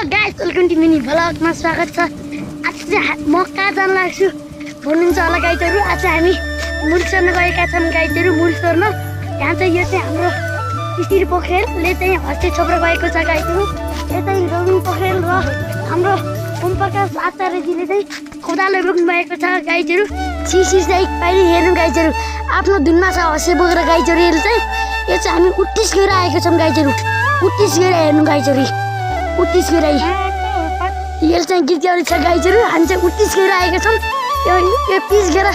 Guys welcome to mini भ्लगमा स्वागत छ। आज चाहिँ म कहाँ जान लाग्छु भन्नुहुन्छ होला गाइजहरू। आज हामी मूल चोर्न गएका छौँ गाइजहरू। मूल चोर्न यहाँ चाहिँ यो चाहिँ हाम्रो स्त्री पोखरेलले चाहिँ हस्ते छोप्रो गएको छ गाइजहरू। यो चाहिँ रविन पोखरेल र हाम्रो ओमप्रकाश आचार्यजीले चाहिँ कोदालो बोक्नु भएको छ गाइजहरू। सिसी चाहिँ पाइले हेर्नु गाइजहरू आफ्नो धुनमा छ हँसे बोकेर गाइजहरू। यो चाहिँ हामी उत्तिस गएर आएको छौँ गाइजहरू। उत्तिस गएर हेर्नु गाइजहरू। उत्तिस गएर यो चाहिँ गीत गाउने छ गाइजहरू। हामी चाहिँ उत्तिस गएर आएका छौँ। यो पिच गएर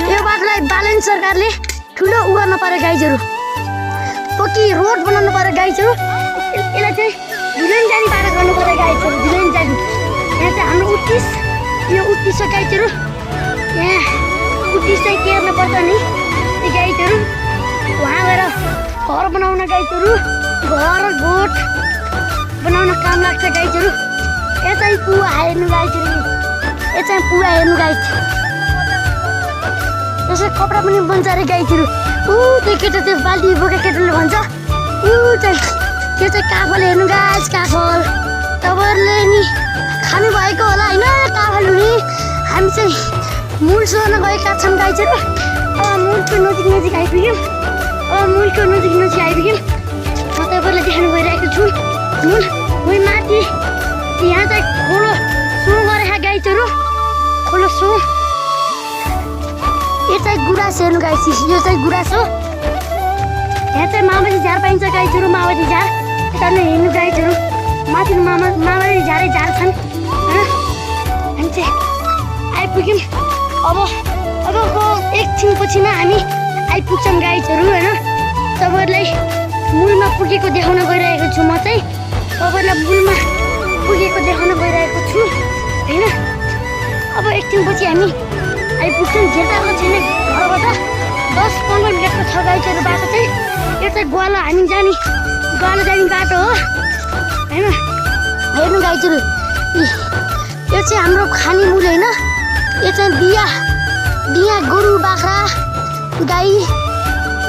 यो बाटोलाई बालन सरकारले ठुलो उगाउनु पर्यो गाइजहरू। पक्की रोड बनाउनु पर्यो गाइजहरू। यसलाई चाहिँ धुलेन जाने बाटो गर्नु पर्यो गाइजहरू। धुलेन जाने यहाँ चाहिँ हाम्रो उत्तिस यो उत्तिस छ गाइजहरू। यहाँ उत्तिस चाहिँ केर्नु पर्छ नि गाइजहरू। उहाँ गएर घर बनाउन गाइजहरू। घर गोठ बनाउन काम लाग्छ गाइजहरू। यो चाहिँ पुवा हेर्नु गाइजहरू। यो चाहिँ पुवा हेर्नु गाइज। यसो कपडा पनि बन्छ अरे गाइजहरू। त्यो केटा त्यो बाल्टी बोकेको केटाले भन्छ त्यो चाहिँ काफल हेर्नु गाइज। काफल तपाईँहरूले नि खानुभएको होला होइन काफल हुने। हामी चाहिँ मूल चोर्न गएका छौँ गाइजहरू। मूलको नजिक आइपुग्यौँ। मूलको नजिक आइपुग्यौँ। म तपाईँहरूलाई देखाउनु गइरहेको छु मूल उही माथि। यहाँ चाहिँ खोलो सो गरेका गाइजहरू। खोलो सो यो चाहिँ गुराँस हेर्नु गाइस। यो चाहिँ गुराँस हो। यहाँ चाहिँ माओवादी झार पाइन्छ गाइजहरू। माओवादी झार यता नै हेर्नु गाइजहरू। माथि माओवादी झारै झार छन् होइन। हामी चाहिँ आइपुग्यौँ। अबको एकछिनपछिमा हामी आइपुग्छौँ गाइजहरू होइन। तपाईँहरूलाई मूलमा पुगेको देखाउन गइरहेको छु। म चाहिँ तपाईँहरूलाई मूलमा पुगेको देखाउन गइरहेको छु होइन। अब एकछिनपछि हामी आइपुग्छौँ। झेटाको छैन घरबाट 10-15 मिनटको छ गाइजहरू बाटो चाहिँ। यो चाहिँ ग्वालो हामी जाने बाटो हो होइन। हेर्नु गाइजहरू यो चाहिँ हाम्रो खाने मूल होइन। यो चाहिँ बिहा गोरु बाख्रा गाई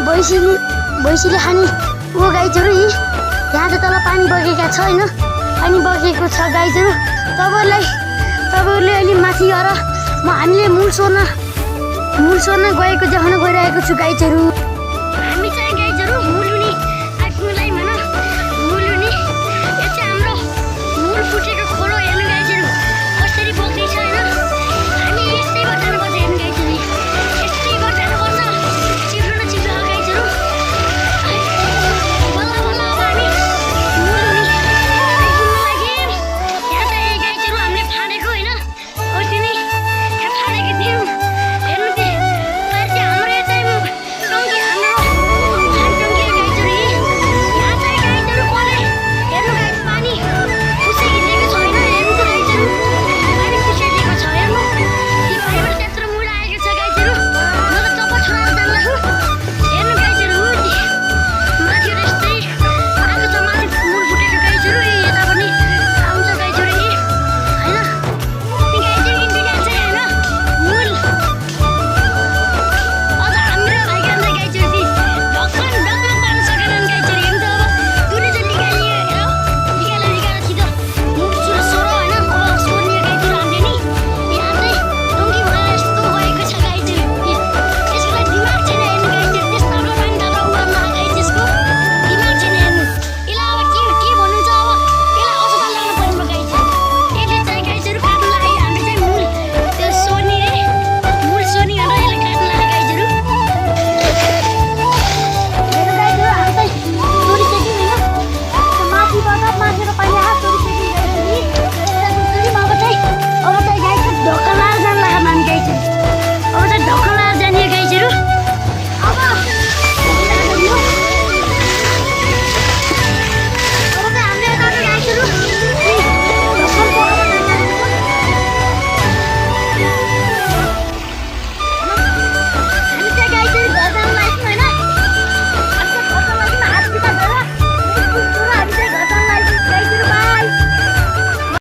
भैँसीले खाने हो गाइजहरू। यहाँ चाहिँ तल पानी बगेका छ होइन। पानी बगेको छ गाइजहरू। तपाईँहरूले अहिले माथि गएर हामीले मूल चोर्न गएको देखाउन गइरहेको छु गाइजहरू।